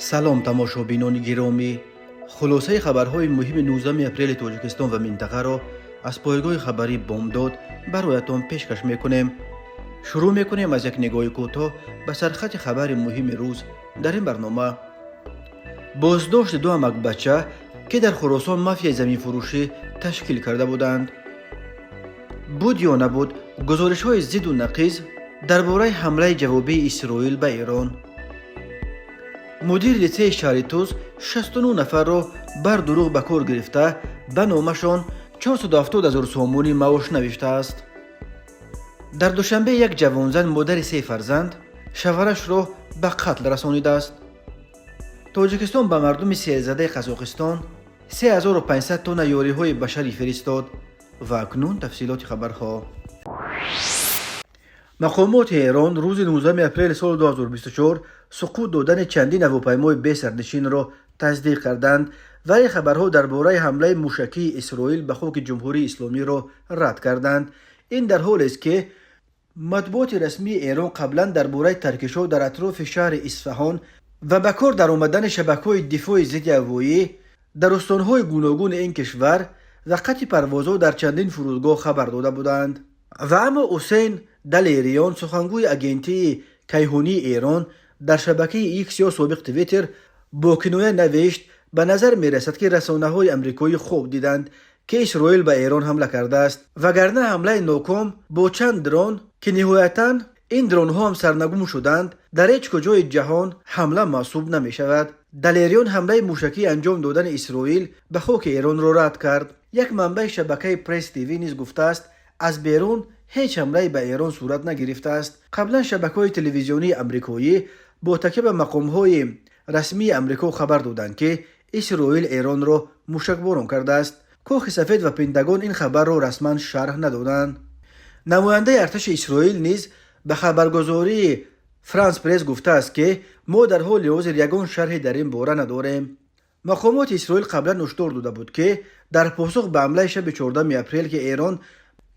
Салом, тамошобинони гиромӣ! Хулосаи хабарҳои муҳими 19 апрели Тоҷикистон ва минтақаро аз пойгоҳи хабарии «Бомдод» бароятон пешкаш мекунем. Шурӯъ мекунем аз як нигоҳи кӯтоҳ ба сархати хабари муҳими рӯз. Дар ин барнома: боздошти ду амакбача, ки дар Хуросон мафияи заминфурӯшӣ ташкил карда буданд; буд ё набуд гузоришҳои зидду нақиз дар бораи ҳамлаи ҷавобии Исроил ба Эрон; мудири литсеи шаҳри Тӯс 69 нафарро бар дурӯғ ба кор гирифта, ба номашон 470 ҳазор сомонӣ маош навиштааст; дар Душанбе як ҷавонзан, модари се фарзанд, шавҳарашро ба қатл расонидааст; Тоҷикистон ба мардуми селзадаи Қазоқистон 3500 тонна ёриҳои башарӣ фиристод. Ва акнун тафсилоти хабарҳо. Мақомоти Эрон рӯзи 19 апрели соли 2024 суқут додани чандин ҳавопаймои бесарнишинро тасдиқ карданд, вале хабарҳо дар бораи ҳамлаи мушакии Исроил ба хоки Ҷумҳурии Исломиро рад карданд. Ин дар ҳолест, ки матбуоти расмии Эрон қаблан дар бораи таркишҳо дар атрофи шаҳри Исфаҳон ва ба кор даромадани шабакаҳои дифои зидди ҳавоӣ дар устонҳои гуногуни ин кишвар ва қатъи парвозҳо дар чандин фурудгоҳ хабар дода буданд. Ва аммо Ҳусейн Далериён, сухангӯи Агентии кайҳонии Эрон, дар шабакаи Икс ё собиқ Твиттер бо киноя навишт: «Ба назар мерасад, ки расонаҳои амрикоӣ хоб диданд, ки Исроил ба Эрон ҳамла кардааст, вагарна ҳамлаи ноком бо чанд дрон, ки ниҳоятан ин дронҳо ҳам сарнагум шуданд, дар ҳеҷ куҷои ҷаҳон ҳамла маҳсуб намешавад». Далериён ҳамлаи мушакии анҷом додани Исроил ба хоки Эронро рад кард. Як манбаи шабакаи Пресс ТВ низ гуфтааст, аз берун ҳеҷ ҳамлае ба Эрон сурат нагирифтааст. Қаблан шабакаҳои телевизионии амрикоӣ бо такя ба мақомҳои расмии Амрико хабар доданд, ки Исроил Эронро мушакборон кардааст. Кохи Сафед ва Пентагон ин хабарро расман шарҳ надоданд. Намояндаи артиши Исроил низ ба хабаргузории Франс Пресс гуфтааст, ки мо дар ҳоли ҳозир ягон шарҳе дар ин бора надорем. Мақомоти Исроил қаблан ҳушдор дода буд, ки дар посух ба ҳамлаи шаби 14 апрел,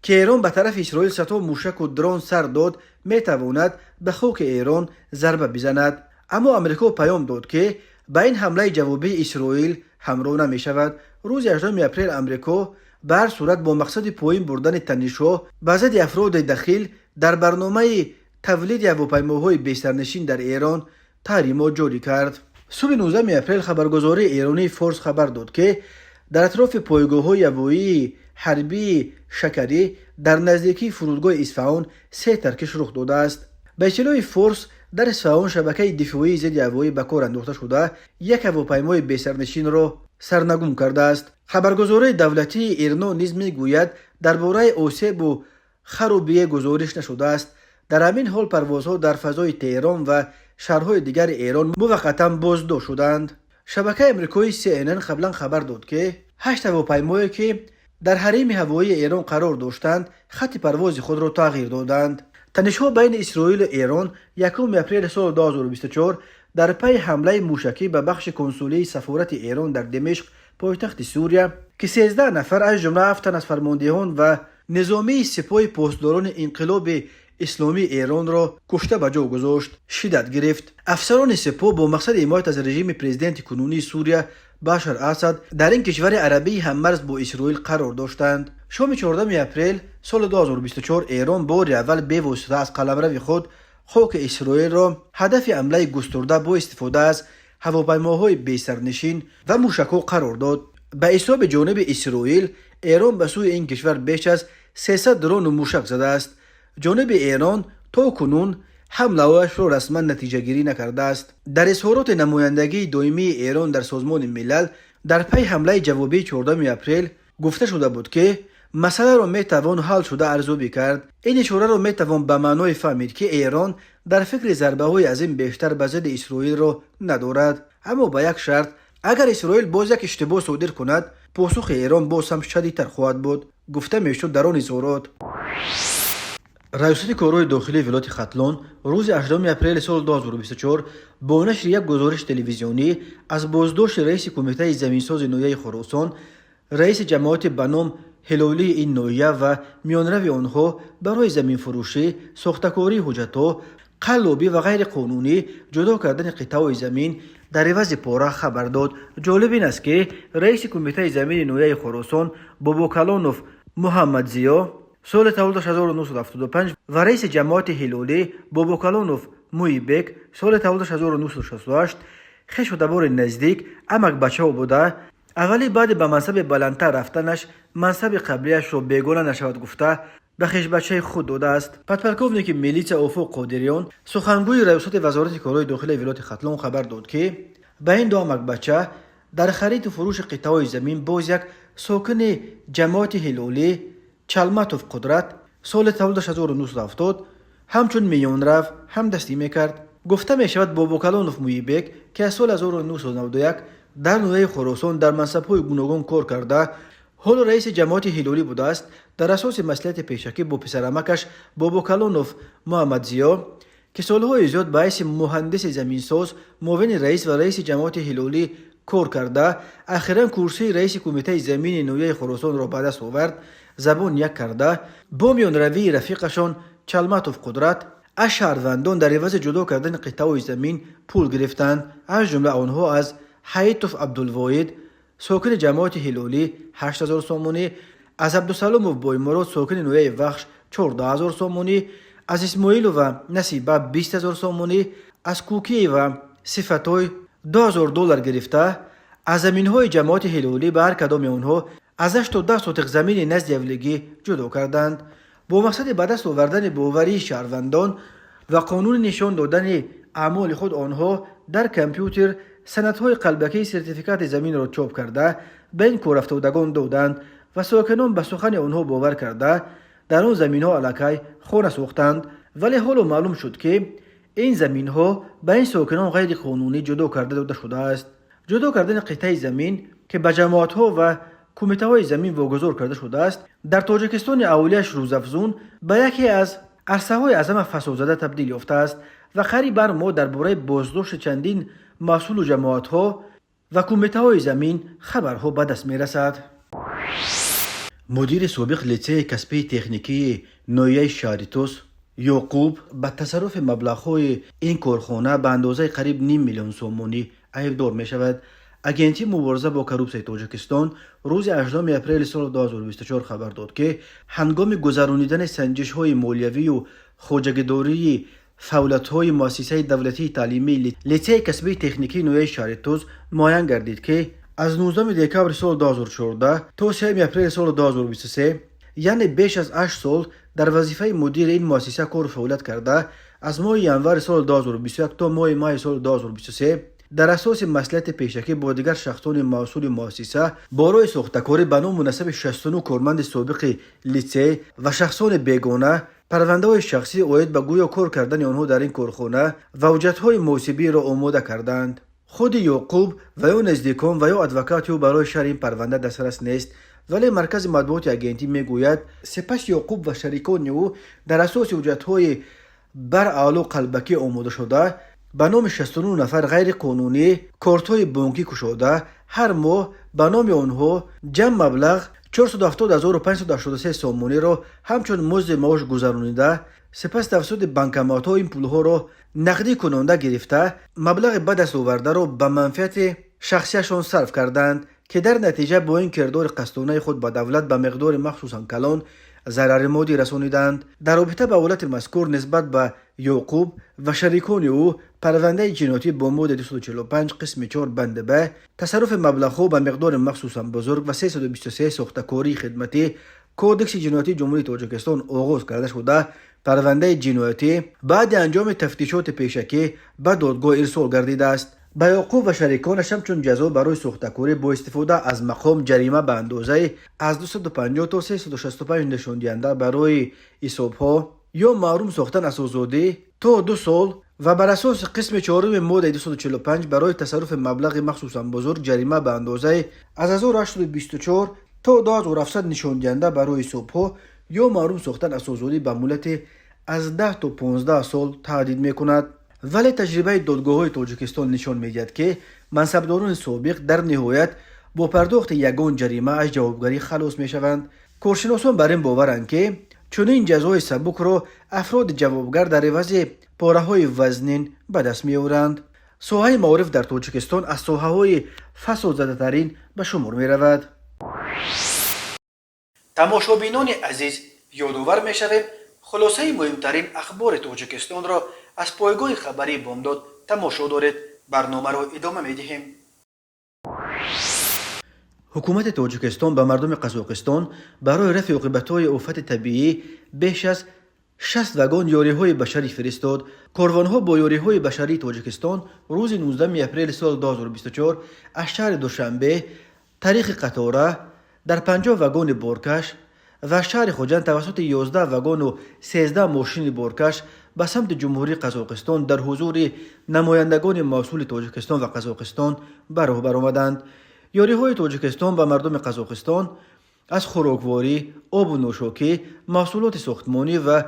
ки Эрон ба тарафи Исроил садҳо мушаку дрон сар дод, метавонад ба хоки Эрон зарба бизанад. Аммо Амрико паём дод, ки ба ин ҳамлаи ҷавобии Исроил ҳамроҳ намешавад. Рӯзи 8 апрел Амрико ба ҳар сурат бо мақсади поин бурдани танишҳо ба зидди афроди дахил дар барномаи тавлиди ҳавопаймоҳои бесарнишин дар Эрон таҳримот ҷорӣ кард. Субҳи 19 апрел хабаргузории эронии Форс хабар дод, ки дар атрофи пойгоҳҳои ҳавоии ҳарбии Шакарӣ дар наздикии фурудгоҳи Исфаҳон се таркиш рух додааст. Ба иттилои Форс, дар Исфаҳон шабакаи дифоии зидди ҳавоӣ ба кор андохта шуда, як ҳавопаймои бесарнишинро сарнагум кардааст. Хабаргузории давлатии Ирно низ мегӯяд, дар бораи осебу харубие гузориш нашудааст. Дар ҳамин ҳол парвозҳо дар фазои Теҳрон ва шаҳрҳои дигари Эрон муваққатан боздошт шуданд. Шабакаи амрикоии CNN қаблан хабар дод, ки ҳашт ҳавопаймое, ки дар ҳарими ҳавоии Эрон қарор доштанд, хатти парвози худро тағйир доданд. Танишҳо байни Исроилу Эрон 1 апрели соли 2024 дар пайи ҳамлаи мушакӣ ба бахши консулии сафорати Эрон дар Димишқ, пойтахти Сурия, ки 13 нафар, аз ҷумла ҳафт тан аз фармондеҳон ва низомии Сипоҳи Посдорони Инқилоби Исломии Эронро кушта ба ҷо гузошт, шиддат гирифт. Афсарони Сипоҳ бо мақсади ҳимоят аз режими президенти кунунии Сурия Башар Асад дар ин кишвари арабии ҳаммарз бо Исроил қарор доштанд. Шоми 14 апрел соли 2024 Эрон бори аввал бевосита аз қаламрави худ хоки Исроилро ҳадафи ҳамлаи густурда бо истифода аз ҳавопаймоҳои бесарнишин ва мушакҳо қарор дод. Ба ҳисоби ҷониби Исроил, Эрон ба сӯи ин кишвар беш аз 300 дрону мушак задааст. Ҷониби Эрон то кунун ҳамлаҳояшро расман натиҷагирӣ накардааст. Дар изҳороти намояндагии доимии Эрон дар Созмони Милал дар пайи ҳамлаи ҷавобии 14 апрел гуфта шуда буд, ки масъаларо метавон ҳал шуда арзёбӣ кард. Ин ишораро метавон ба маъное фаҳмид, ки Эрон дар фикри зарбаҳои аз ин бештар ба зидди Исроилро надорад, аммо ба як шарт: агар Исроил боз як иштибоҳ содир кунад, посухи Эрон боз ҳам шадидтар хоҳад буд, гуфта мешуд дар он изҳорот. Раёсати корҳои дохилии вилояти Хатлон рӯзи 8 апрели соли 2024 бо нашри як гузориши телевизионӣ аз боздошти раиси кумитаи заминсози ноҳияи Хуросон, раиси ҷамоати ба ном Ҳилолии ин ноҳия ва миёнрави онҳо барои заминфурӯшӣ, сохтакории ҳуҷҷатҳо, қаллобӣ ва ғайриқонунӣ ҷудо кардани қитъаҳои замин Дар ивази пора хабар дод. Ҷолиб ин аст, ки раиси кумитаи замини ноҳияи Хуросон Бобокалонов Муҳаммадзиё, соли таваллудаш 1975, ва раиси ҷамоати Ҳилолӣ Бобокалонов Муибек, соли таваллудаш 1968, хешу табори наздик, амакбачаҳо буда, аввалӣ баъди ба мансаби баландтар рафтанаш мансаби қаблияшро бегона нашавад гуфта, ба хешбачаи худ додааст. Подполковники милитсия Офоқ Қодириён, сухангӯи раёсати Вазорати корҳои дохилии вилояти Хатлон, хабар дод, ки ба ин ду амакбача дар хариду фурӯши қитъаҳои замин боз як сокини ҷамоати Ҳилолӣ Чалматов Қудрат, соли таваллудаш 1970, ҳамчун миёнрав ҳамдастӣ мекард. Гуфта мешавад, Бобокалонов Муибек, ки аз соли 1991 дар ноҳияи Хуросон дар мансабҳои гуногун кор карда, ҳоло раиси ҷамоати Ҳилолӣ будааст, дар асоси маслиҳати пешакӣ бо писарамакаш Бобокалонов Муҳаммадзиё, ки солҳои зиёд ба ҳайси муҳандиси заминсоз, муовини раис ва раиси ҷамоати Ҳилолӣ кор карда, ахиран курсии раиси кумитаи замини ноҳияи Хуросонро ба даст овард, забон як карда, бо миёнравии рафиқашон Чалматов Қудрат аз шаҳрвандон дар ивази ҷудо кардани қитъаҳои замин пул гирифтанд. Аз ҷумла онҳо аз Ҳаитов Абдулвоҳид, сокини ҷамоати Ҳилолӣ, 8000 сомонӣ, аз Абдусаломов Боймурод, сокини ноҳияи Вахш, 14 000 сомонӣ, аз Исмоилова Насиба 20 000 сомонӣ, аз Кукиева Сифатой 2000 доллар гирифта, аз заминҳои ҷамоати Ҳилолӣ ба ҳар кадоми онҳо аз 8 то 10 сотиқ замини назди ҳавлигӣ ҷудо карданд. Бо мақсади ба даст овардани боварии шаҳрвандон ва қонуни нишон додани аъмоли худ, онҳо дар компютер санадҳои қалбакии сертификати заминро чоп карда, ба ин корафтодагон доданд ва сокинон ба сухани онҳо бовар карда, дар он заминҳо аллакай хона сохтанд. Вале ҳоло маълум шуд, ки ин заминҳо ба ин сокинон ғайриқонунӣ ҷудо карда дода шудааст. Ҷудо кардани қитъаи замин, ки ба ҷамоатҳо ва кумитаҳои замин вогузор карда шудааст, дар Тоҷикистони аҳолиаш рӯзафзун ба яке аз арсаҳои аз ҳама фасодзада табдил ёфтааст ва қариб ҳар моҳ дар бораи боздошти чандин масъулу ҷамоатҳо ва кумитаҳои замин хабарҳо ба даст мерасад. Мудири собиқ литсеи касбии техникии ноҳияи Шаҳритус Ёқуб ба тасарруфи маблағҳои ин корхона ба андозаи қариб ним миллион сомонӣ айбдор мешавад. Агентии мубориза бо коррупсияи Тоҷикистон рӯзи 8 апрели соли 2024 хабар дод, ки ҳангоми гузаронидани санҷишҳои молиявию хоҷагидории фаъолиятҳои муассисаи давлатии таълимии литсеи касбии техникии ноҳияи Шаҳритӯз муайян гардид, ки аз 19 декабри соли 2014 то 3 апрели соли 2023, яъне беш аз 8 сол, дар вазифаи мудири ин муассиса кору фаъолият карда, аз моҳи январи соли 2021 то моҳи майи соли 2023 дар асоси маслиҳати пешакӣ бо дигар шахсони масъули муассиса бо роҳи сохтакорӣ ба ному насаби 69 корманди собиқи литсей ва шахсони бегона парвандаҳои шахсӣ оид ба гӯё кор кардани онҳо дар ин корхона ва ҳуҷҷатҳои муҳосибиро омода карданд. Худи Ёқуб ва ё наздикон ва ё адвокати ӯ барои шарҳи ин парванда дастрас нест, вале маркази матбуоти агентӣ мегӯяд, сипас Ёқуб ва шарикони ӯ дар асоси ҳуҷҷатҳои бараъло қалбакӣ омодашуда ба номи 69 нафар ғайриқонунӣ кортҳои бонкӣ кушода, ҳар моҳ ба номи онҳо ҷамъ маблағ 470 583 сомониро ҳамчун музди маош гузаронида, сипас тавассути банкоматҳо ин пулҳоро нақдӣ кунонда гирифта, маблағи ба даст овардаро ба манфиати шахсияшон сарф карданд, ки дар натиҷа бо ин кирдори қасдонаи худ ба давлат ба миқдори махсусан калон зарари моддӣ расониданд. Дар робита ба ҳолати мазкур нисбат ба Ёқуб ва шарикони ӯ парвандаи ҷиноятӣ бо моддаи 245 қисми 4 банди б, тасарруфи маблағҳо ба миқдори махсусан бузург, ва 323, сохтакории хидматӣ, Кодекси ҷиноятии Ҷумҳурии Тоҷикистон оғоз карда шуда, парвандаи ҷиноятӣ баъди анҷоми тафтишоти пешакӣ ба додгоҳ ирсол гардидааст. Ба Ёқуб ва шариконаш ҳамчун ҷазо барои сохтакорӣ бо истифода аз мақом ҷарима ба андозаи аз 250 то 365 нишондиҳанда барои ҳисобҳо ё маҳрум сохтан аз озодӣ то 2 сол ва бар асоси қисми чоруми моддаи 245 барои тасарруфи маблағи махсусан бузург ҷарима ба андозаи аз 1824 то 2700 нишондиҳанда барои ҳисобҳо ё маҳрум сохтан аз озодӣ ба муҳлати аз 10 то 15 сол таҳдид мекунад. Вале таҷрибаи додгоҳҳои Тоҷикистон нишон медиҳад, ки мансабдорони собиқ дар ниҳоят бо пардохти ягон ҷарима аз ҷавобгарӣ халос мешаванд. Коршиносон бар ин боваранд, ки чунин ҷазои сабукро афроди ҷавобгар дар ивази пораҳои вазнин ба даст меоранд. Соҳаи маориф дар Тоҷикистон аз соҳаҳои фасодзадатарин ба шумор меравад. Тамошобинони азиз, ёдовар мешавем, хулосаи муҳимтарин ахбори Тоҷикистонро аз пойгоҳи хабарии «Бомдод» тамошо доред. Барномаро идома медиҳем. Ҳукумати Тоҷикистон ба мардуми Қазоқистон барои рафъи оқибатҳои офати табиӣ беш аз 60 вагон ёриҳои башарӣ фиристод. Корвонҳо бо ёриҳои башарии Тоҷикистон рӯзи 19 апрели соли 2024 аз шаҳри Душанбе тариқи қатора дар 50 вагони боркаш ва шаҳри Хуҷанд тавассути 11 вагону 13 мошини боркаш ба самти Ҷумҳурии Қазоқистон дар ҳузури намояндагони мавсули Тоҷикистон ва Қазоқистон ба роҳ баромаданд. Ёриҳои Тоҷикистон ба мардуми Қазоқистон аз хӯрокворӣ, обу нӯшокӣ, маҳсулоти сохтмонӣ ва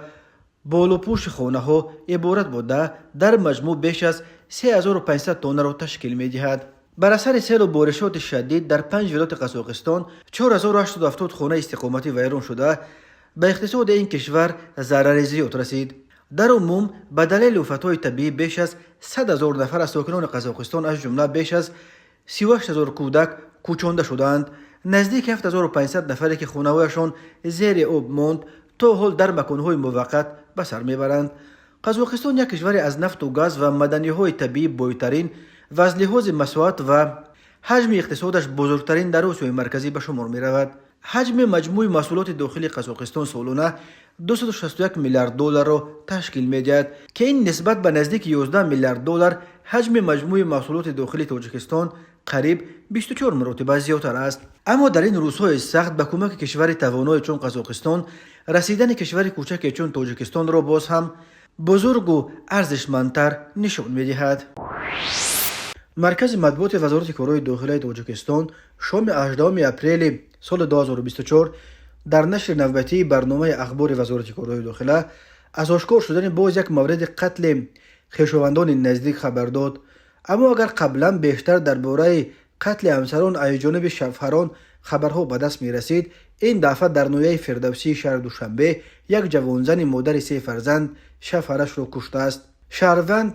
болопӯши хонаҳо иборат буда, дар маҷмӯъ беш аз 3500 тоннаро ташкил медиҳад. Бар асари селу боришоти шадид дар панҷ вилояти Қазоқистон 4870 хонаи истиқоматӣ вайрон шуда, ба иқтисоди ин кишвар зарари зиёд расид. Дар умум ба далели офатҳои табиӣ беш аз 100 ҳазор нафар аз сокинони Қазоқистон, аз ҷумла беш аз 38 ҳазор кӯдак, кӯчонда шудаанд. Наздики 7500 нафаре, ки хонаҳояшон зери об монд, то ҳол дар маконҳои муваққат ба сар мебаранд. Қазоқистон як кишвари аз нафту газ ва маданиҳои табиӣ бойтарин ва аз лиҳози масоҳат ва ҳаҷми иқтисодаш бузургтарин дар Осиёи Марказӣ ба шумор меравад. Ҳаҷми маҷмӯи маҳсулоти дохилии Қазоқистон солона 261 миллиард долларро ташкил медиҳад, ки ин нисбат ба наздики 11 миллиард доллар ҳаҷми маҷмӯи маҳсулоти дохилии Тоҷикистон қариб 24 маротиба зиёдтар аст. Аммо дар ин рӯзҳои сахт ба кӯмаки кишвари тавоное чун Қазоқистон расидани кишвари кӯчаке чун Тоҷикистонро боз ҳам бузургу арзишмандтар нишон медиҳад. Маркази матбуоти Вазорати корҳои дохилаи Тоҷикистон шоми 18 апрели соли 2024 дар нашри навбатии барномаи ахбори Вазорати корҳои дохила аз ошкор шудани боз як мавриди қатли хешовандони наздик хабар дод. Аммо агар қаблан бештар дар бораи қатли ҳамсарон аз ҷониби шавҳарон хабарҳо ба даст мерасид, ин дафъа дар ноҳияи Фирдавсии шаҳри Душанбе як ҷавонзани модари се фарзанд шавҳарашро куштааст. Шаҳрванд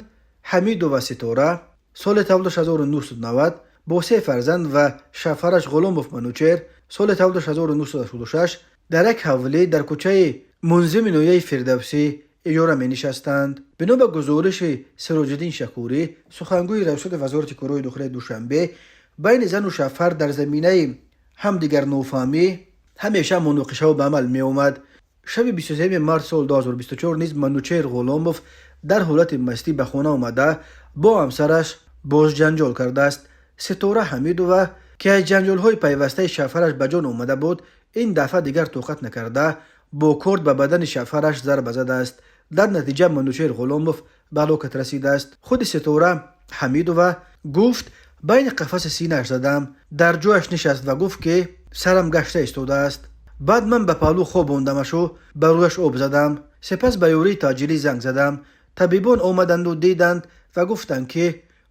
Ҳамидова Ситора, соли таваллудаш 1990, бо се фарзанд ва шавҳараш Ғуломов Манучер, соли таваллудаш 1986, дар як ҳавлӣ дар кӯчаи Мунзими ноҳияи Фирдавсӣ иҷора менишастанд. Бино ба гузориши Сироҷиддин Шакурӣ, сухангӯи раёсати Вазорати корҳои дохилаи Душанбе, байни зану шавҳар дар заминаи ҳамдигарнофаҳмӣ ҳамеша муноқишаҳо ба амал меомад. Шаби 23 март соли 2024 низ Манучер Ғуломов дар ҳолати мастӣ ба хона омада, бо ҳамсараш боз ҷанҷол кардааст. Ситора Ҳамидова, ки аз ҷанҷолҳои пайвастаи шавҳараш ба ҷон омада буд, ин дафъа дигар тоқат накарда, бо корд ба бадани шавҳараш зарба задааст. Дар натиҷа Манучер Ғуломов ба ҳалокат расидааст. Худи Ситора Ҳамидова гуфт: «Байни қафаси синааш задам, дар ҷояш нишаст ва гуфт, ки сарам гашта истодааст. Баъд ман ба паҳлӯ хобондамашу ба рӯяш об задам. Сипас ба ёрии таъҷилӣ занг задам. Табибон омаданду диданд ва гуфтанд, ки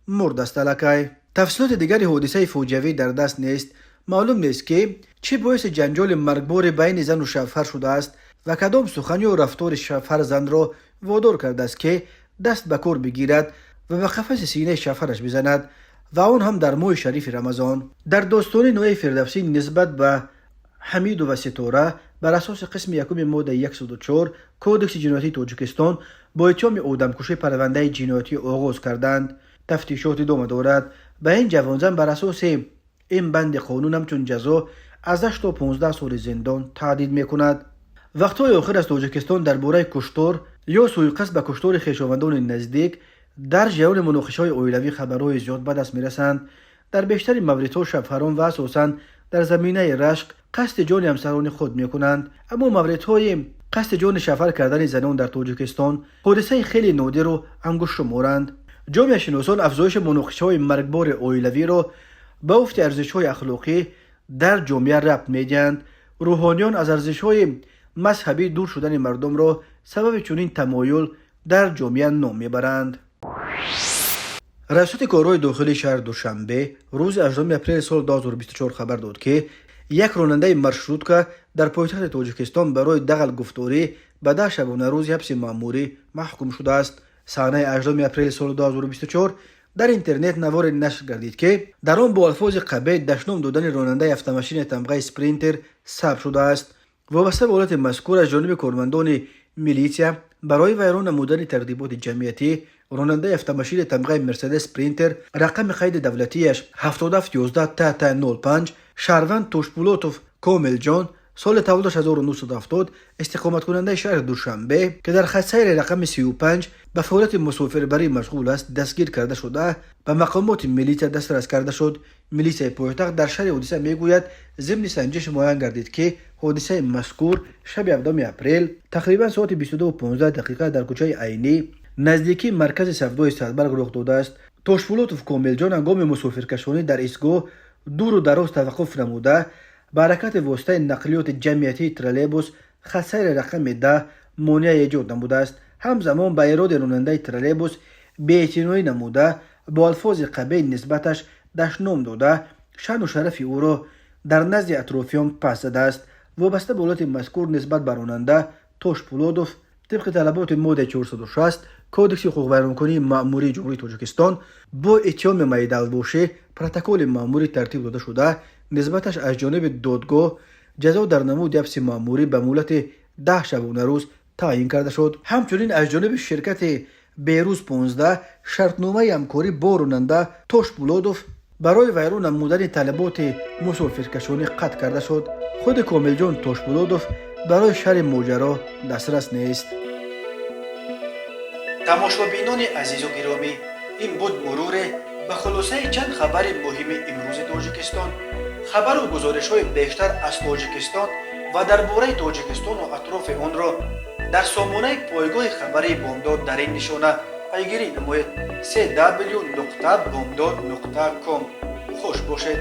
мурдаст аллакай». Тафсилоти дигари ҳодисаи фоҷиавӣ дар даст нест. Маълум нест, ки чӣ боиси ҷанҷоли маргбори байни зану шавҳар шудааст ва кадом сухан ё рафтори шавҳар занро водор кардааст, ки даст ба кор бигирад ва ба қафаси синаи шавҳараш бизанад, ва он ҳам дар моҳи шарифи Рамазон. Дар достони ноҳияи Фирдавсӣ нисбат ба Ҳамидова Ситора бар асоси қисми якуми моддаи 104 Кодекси ҷиноятии Тоҷикистон бо иттиҳоми одамкушӣ парвандаи ҷиноятӣ оғоз карданд. Тафтишот идома дорад. Ба ин ҷавонзан бар асоси ин банди қонун ҳамчун ҷазо аз 8 то 15 соли зиндон таҳдид мекунад. Вақтҳои охир аз Тоҷикистон дар бораи куштор ё сӯиқасд ба куштори хешовандони наздик дар ҷараёни муноқишаҳои оилавӣ хабарҳои зиёд ба даст мерасанд. Дар бештари мавридҳо шавҳарон ва асосан дар заминаи рашк қасди ҷони ҳамсарони худ мекунанд. Аммо мавридҳои қасди ҷони шавҳар кардани занон дар Тоҷикистон ҳодисаи хеле нодиру ангуштшуморанд. Ҷомеашиносон афзоиши муноқишаҳои маргбори оилавиро ба уфти арзишҳои ахлоқӣ дар ҷомеа рабт медиҳанд. Рӯҳониён аз арзишҳои мазҳабӣ дур шудани мардумро сабаби чунин тамоюл дар ҷомеа ном мебаранд. Раёсати корҳои дохилии шаҳри Душанбе рӯзи 18 апрели соли 2024 хабар дод, ки як ронандаи маршрутка дар пойтахти Тоҷикистон барои дағал гуфторӣ ба 10 шабонарӯзи ҳабси маъмурӣ маҳкум шудааст. Санаи 18 апрели соли 2024 Дар интернет наворе нашр гардид, ки дар он бо алфози қабеҳ дашном додани ронандаи автомашинаи тамғаи Спринтер сабт шудааст. Вобаста ба ҳолати мазкур, аз ҷониби кормандони милитсия барои вайрон намудани тартиботи ҷамъиятӣ ронандаи автомашинаи тамғаи Мерседес Спринтер, рақами қайди давлатияш 7711 ТТ 05, шаҳрванд Тошпулотов Комилҷон, соли таваллудаш 1970, истиқоматкунандаи шаҳри Душанбе, ки дар хатсайри рақами 35 ба фаъолияти мусофирбарӣ машғул аст, дастгир карда шуда, ба мақомоти милитсия дастрас карда шуд. Милитсияи пойтахт дар шарҳи ҳодиса мегӯяд: зимни санҷиш муайян гардид, ки ҳодисаи мазкур шаби 7 апрел тақрибан соати 22:15 дақиқа дар кӯчаи Айнӣ, наздикии маркази савдои Садбарг рух додааст. Тошпулотов Комилҷон ҳангоми мусофиркашонӣ дар истгоҳ дуру дароз таваққуф намуда, ба ҳаракати воситаи нақлиёти ҷамъиятии троллейбус хатсайри рақами 10 монеа эҷод намудааст. Ҳамзамон ба эроди ронандаи троллейбус беэътиноӣ намуда, бо алфози қабеҳ нисбаташ дашном дода, шаъну шарафи ӯро дар назди атрофиён паст задааст. Вобаста ба ҳолати мазкур нисбат ба ронанда Тошпулодов тибқи талаботи моддаи 460 Кодекси ҳуқуқвайронкунии маъмурии Ҷумҳурии Тоҷикистон бо иттиҳоми майдаалбошӣ протоколи маъмурӣ тартиб дода шуда, нисбаташ аз ҷониби додгоҳ ҷазо дар намуди ҳабси маъмурӣ ба муҳлати 10 шабонарӯз таъйин карда шуд. Ҳамчунин аз ҷониби ширкати Берӯз 15 шартномаи ҳамкорӣ бо ронанда Тошпулодов барои вайрон намудани талаботи мусофиркашонӣ қатъ карда шуд. Худи Комилҷон Тошпулодов барои шарҳи моҷаро дастрас нест. Тамошобинони азизу гиромӣ, ин буд муруре ба хулосаи чанд хабари муҳими имрӯзи Тоҷикистон. Хабару гузоришҳои бештар аз Тоҷикистон ва дар бораи Тоҷикистону атрофи онро дар сомонаи пойгоҳи хабарии Бомдод дар ин нишона пайгирӣ намоед: cw.bomdod.com. Хуш бошед.